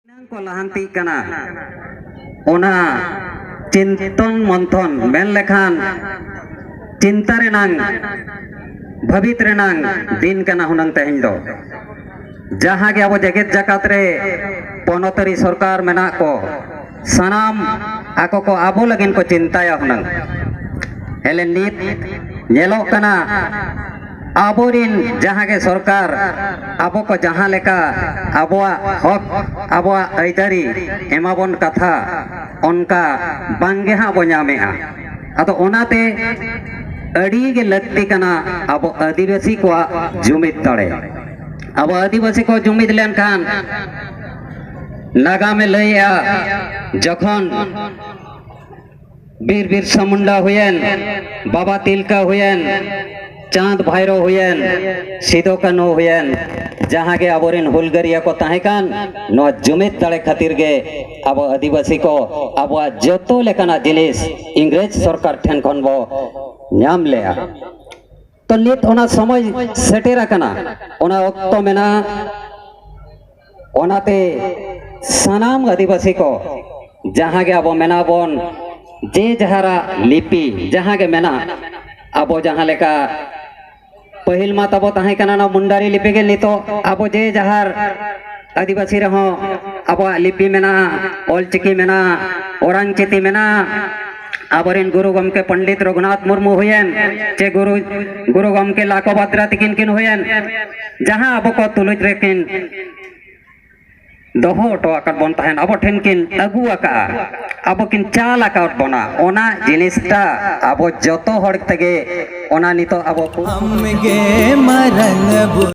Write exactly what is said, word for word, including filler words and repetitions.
ᱮᱱᱟᱝ ᱠᱚ ᱞᱟᱦᱟᱱᱛᱤᱜ ᱠᱟᱱᱟ᱾ ᱚᱱᱟ ᱪᱤᱱᱛᱚᱱ ᱢᱚᱱᱛᱷᱚᱱ ᱢᱮᱱ ᱞᱮᱠᱷᱟᱱ ᱪᱤᱱᱛᱟ ᱨᱮᱱᱟᱝ, ᱵᱷᱟᱹᱵᱤᱛ ᱨᱮᱱᱟᱝ ᱫᱤᱱ ᱠᱟᱱᱟ ᱦᱩᱱᱟᱹᱝ ᱛᱮᱦᱮᱧ ᱫᱚ᱾ ᱡᱟᱦᱟᱸ ᱜᱮ ᱟᱵᱚ ᱡᱮᱜᱮᱛ ᱡᱟᱠᱟᱛ ᱨᱮ ᱯᱚᱱᱚᱛᱟᱹᱨᱤ ᱥᱚᱨᱠᱟᱨ ᱢᱮᱱᱟᱜ ᱠᱚ, ᱥᱟᱱᱟᱢ ᱟᱠᱚ ᱠᱚ ᱟᱵᱚ ᱞᱟᱹᱜᱤᱫ ᱠᱚ ᱪᱤᱱᱛᱟᱭᱟ ᱦᱩᱱᱟᱹᱝ᱾ ᱦᱮᱞᱮ ᱱᱤᱛ ᱧᱮᱞᱚᱜ ᱠᱟᱱᱟ, ᱟᱵᱚᱨᱤᱱ ᱡᱟᱦᱟᱸ ᱜᱮ ᱥᱚᱨᱠᱟᱨ ᱟᱵᱚ ᱠᱚ ᱡᱟᱦᱟᱸ ᱞᱮᱠᱟ ᱟᱵᱚᱣᱟᱜ ᱦᱚᱠ, ᱟᱵᱚᱣᱟᱜ ᱟᱹᱭᱫᱟᱹᱨᱤ ᱮᱢᱟᱵᱚᱱ ᱠᱟᱛᱷᱟ, ᱚᱱᱠᱟ ᱵᱟᱝᱜᱮ ᱦᱟᱸᱜ ᱵᱚ ᱧᱟᱢᱮᱜᱼᱟ᱾ ᱟᱫᱚ ᱚᱱᱟᱛᱮ ᱟᱹᱰᱤ ᱜᱮ ᱞᱟᱹᱠᱛᱤ ᱠᱟᱱᱟ ᱟᱵᱚ ᱟᱹᱫᱤᱵᱟᱹᱥᱤ ᱠᱚᱣᱟᱜ ᱡᱩᱢᱤᱫ ᱫᱟᱲᱮ᱾ ᱟᱵᱚ ᱟᱹᱫᱤᱵᱟᱹᱥᱤ ᱠᱚ ᱡᱩᱢᱤᱫ ᱞᱮᱱᱠᱷᱟᱱ, ᱱᱟᱜᱟᱢᱮ ᱞᱟᱹᱭᱮᱜᱼᱟ, ᱡᱚᱠᱷᱚᱱ ᱵᱤᱨ ᱵᱤᱨᱥᱟ ᱢᱩᱱᱰᱟ ᱦᱩᱭᱮᱱ, ᱵᱟᱵᱟ ᱛᱤᱞᱠᱟᱹ ᱦᱩᱭᱮᱱ, ᱪᱟᱸᱫᱽ ᱵᱷᱟᱭᱨᱳ ᱦᱩᱭᱮᱱ, ᱥᱤᱫᱚ ᱠᱟᱹᱱᱦᱩ ᱦᱩᱭᱮᱱ, ᱡᱟᱦᱟᱸ ᱜᱮ ᱟᱵᱚᱨᱮᱱ ᱦᱩᱞᱜᱟᱹᱨᱤᱭᱟᱹ ᱠᱚ ᱛᱟᱦᱮᱸ ᱠᱟᱱ, ᱱᱚᱣᱟ ᱡᱩᱢᱤᱫ ᱫᱟᱲᱮ ᱠᱷᱟᱹᱛᱤᱨ ᱜᱮ ᱟᱵᱚ ᱟᱹᱫᱤᱵᱟᱹᱥᱤ ᱠᱚ ᱟᱵᱚᱣᱟᱜ ᱡᱚᱛᱚ ᱞᱮᱠᱟᱱᱟᱜ ᱡᱤᱱᱤᱥ ᱤᱝᱨᱮᱡᱽ ᱥᱚᱨᱠᱟᱨ ᱴᱷᱮᱱ ᱠᱷᱚᱱ ᱵᱚ ᱧᱟᱢ ᱞᱮᱜᱼᱟ᱾ ᱛᱚ ᱱᱤᱛ ᱚᱱᱟ ᱥᱚᱢᱚᱭ ᱥᱮᱴᱮᱨ ᱟᱠᱟᱱᱟ, ᱚᱱᱟ ᱚᱠᱛᱚ ᱢᱮᱱᱟᱜᱼᱟ᱾ ᱚᱱᱟᱛᱮ ᱥᱟᱱᱟᱢ ᱟᱹᱫᱤᱵᱟᱹᱥᱤ ᱠᱚ ᱡᱟᱦᱟᱸ ᱜᱮ ᱟᱵᱚ ᱢᱮᱱᱟᱜ ᱵᱚᱱ, ᱡᱮ ᱡᱟᱦᱟᱨᱟᱜ ᱞᱤᱯᱤ ᱡᱟᱦᱟᱸ ᱜᱮ ᱢᱮᱱᱟᱜ, ᱟᱵᱚ ᱡᱟᱦᱟᱸ ᱞᱮᱠᱟ ᱯᱟᱹᱦᱤᱞ ᱢᱟ ᱛᱟᱵᱚ ᱛᱟᱦᱮᱸ ᱠᱟᱱᱟ ᱱᱚᱣᱟ ᱢᱩᱱᱰᱟᱨᱤ ᱞᱤᱯᱤ ᱜᱮ, ᱱᱤᱛᱚᱜ ᱟᱵᱚ ᱡᱮ ᱡᱟᱦᱟᱨ ᱟᱹᱫᱤᱵᱟᱹᱥᱤ ᱨᱮᱦᱚᱸ ᱟᱵᱚᱣᱟᱜ ᱞᱤᱯᱤ ᱢᱮᱱᱟᱜᱼᱟ, ᱚᱞᱪᱤᱠᱤ ᱢᱮᱱᱟᱜᱼᱟ, ᱚᱨᱟᱝ ᱪᱤᱛᱤ ᱢᱮᱱᱟᱜᱼᱟ᱾ ᱟᱵᱚᱨᱮᱱ ᱜᱩᱨᱩ ᱜᱚᱢᱠᱮ ᱯᱚᱱᱰᱤᱛ ᱨᱚᱜᱷᱩᱱᱟᱛᱷ ᱢᱩᱨᱢᱩ ᱦᱩᱭᱮᱱ, ᱪᱮ ᱜᱩᱨᱩ, ᱜᱩᱨᱩ ᱜᱚᱢᱠᱮ ᱞᱟᱠᱚ ᱵᱟᱫᱽᱨᱟ ᱛᱤᱠᱤᱱ ᱠᱤᱱ ᱦᱩᱭᱮᱱ, ᱡᱟᱦᱟᱸ ᱟᱵᱚ ᱠᱚ ᱛᱩᱞᱩᱡ ᱨᱮᱠᱤᱱ ᱫᱚᱦᱚ ᱦᱚᱴᱚ ᱟᱠᱟᱫ ᱵᱚᱱ ᱛᱟᱦᱮᱸᱱ, ᱟᱵᱚ ᱴᱷᱮᱱ ᱠᱤᱱ ᱟᱹᱜᱩ ᱟᱠᱟᱫᱼᱟ, ᱟᱵᱚ ᱠᱤᱱ ᱪᱟᱞ ᱟᱠᱟᱫ ᱵᱚᱱᱟ, ᱚᱱᱟ ᱡᱤᱱᱤᱥᱴᱟ ᱟᱵᱚ ᱡᱚᱛᱚ ᱦᱚᱲ ᱛᱮᱜᱮ ᱚᱱᱟ ᱱᱤᱛᱚᱜ ᱟᱵᱚ ᱟᱢᱜᱮ ᱢᱟᱨᱟᱝ ᱵᱩᱨᱩ᱾